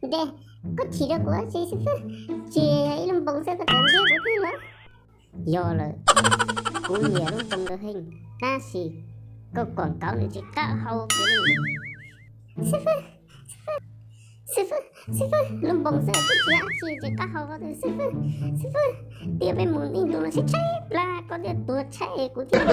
Dej, koj chim rau kuv ua tsi xib fwb? Tsis yog ib lub npoos xwb koj txawm ntiab kuv thiab los? Yog lawm, kuv nyiam lub npoos ntawd heev, tab sis koj quảng cáo nws tsis qab hau kiag li. Xib fwb, xib fwb, xib fwb, lub npoos xwb twb tsis yog dab tsi tsis qab hau li xib fwb. Xib fwb, tias peb mus ib ntus no tshaib tshaib plab koj thiaj tuag tshaib kuv thiaj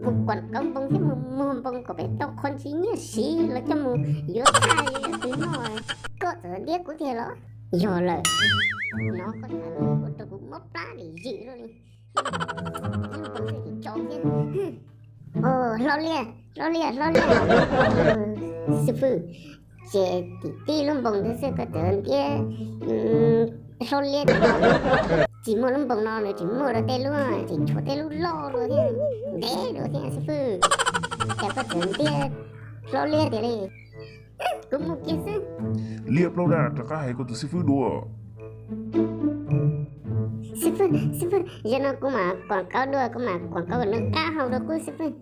mus quảng cáo npoos thiab mus muag npoos kom peb tau qhov ntsis nyiaj siv los coj mus yuav thaj yuav twv noj. Koj txawm ntiab kuv tiag los? Yog lawm, hnov koj tham ua rau kuv mob plab lim zim luaj li. Ib lub npoos xwb tsis tso thiab. Hlob Liab, Hlob Liab, Hlob Liab. Xib fwb, ces tim tib lub npoos ntawd xwb koj txawm ntiab Hlob Liab tiag los? Tsis muaj lub npoos no nws tseem muaj rau tej lub, tseem tshuav tej lub loj dua thiab, ntev dua thiab xib fwb, cas koj txawm ntiab Hlob Liab tiag li? Kuv mus kiag xwb. Liab plaub daj, rov qab hais koj tus xib fwb dua. Xib fwb, xib fwb, zaum no kuv mam quảng cáo dua, kuv mam quảng cáo kom nws qab hau dua qub xib fwb.